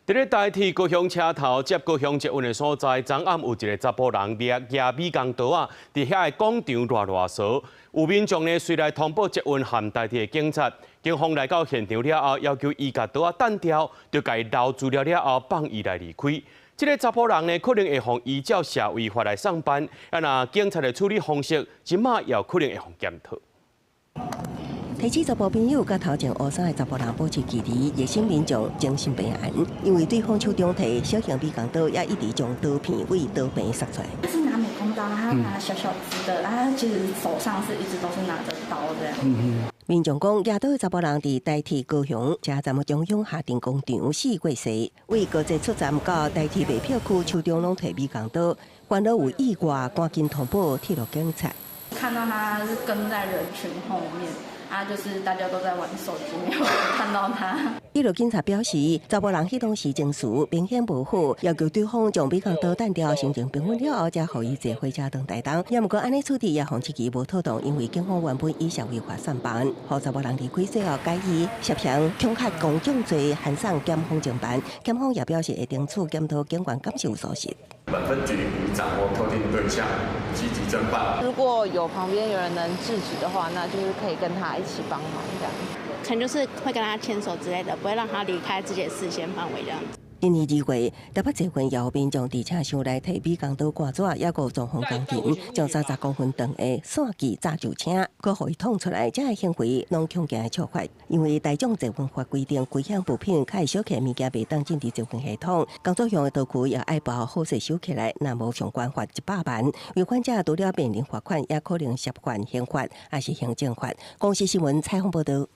佇咧台鐵高雄車頭接高雄捷運的所在，昨暗有一个查埔人掠舉美工刀仔，佇遐个廣場亂亂踅。有民眾呢，隨來通報捷運和台鐵的警察，警方來到現場了後，要求伊共刀仔擲掉，就共伊留資料了後，放伊來離開。這个查埔人呢，可能會予依照社維法來送辦，啊若警察的處理方式，這馬也有可能會予檢討。提起查埔朋友，佮頭前烏衫的查埔人保持距離，熱心民眾精神平安，因為對方手中提小型美工刀，也一直將刀片對刀柄殺出來。他是拿美工刀，他拿小小支的，他其實手上是一直都是拿着刀這樣。民眾講，舉刀的查埔人佇台鐵高雄車站的中央下定廣場四月四，為高鐵出站到台鐵賣票區，手中攏提美工刀，關了有意外，趕緊通報鐵路警察。看到他是跟在人群後面。啊，就是大家都在玩手機，沒有人看到他。鐵路警察表示，查埔人彼當時情緒明顯無好，要求對方將美工刀擲掉，心情平穩了後，才予伊坐火車轉台東。也毋過按呢處置也予質疑無妥當，因為警方原本以社維法送辦，予查埔人離開最後改以涉嫌恐嚇公眾罪，函送檢方偵辦。檢方也表示會定處檢討警員敢是有疏失。本分局已掌握特定對象，積極偵辦。如果有旁邊有人能制止的話，那就是可以跟他一起幫忙這樣。可能就是會跟他牽手之類的，不會讓他離開自己的視線範圍這樣子。今年2月，台北捷運有民眾佇車廂內提美工刀割紙，抑閣撞予鋼琴，將30公分長的線鋸紮上車，閣予伊捅出來，這个行為攏強行觸法。因為大眾捷運法規定，危險物品較會小客物件袂當進佇捷運系統，工作用的刀具也愛包好勢收起來，若無上懸罰100萬。違反者除了面臨罰款，也可能涉犯刑法，抑是行政法。公視新聞採訪報導。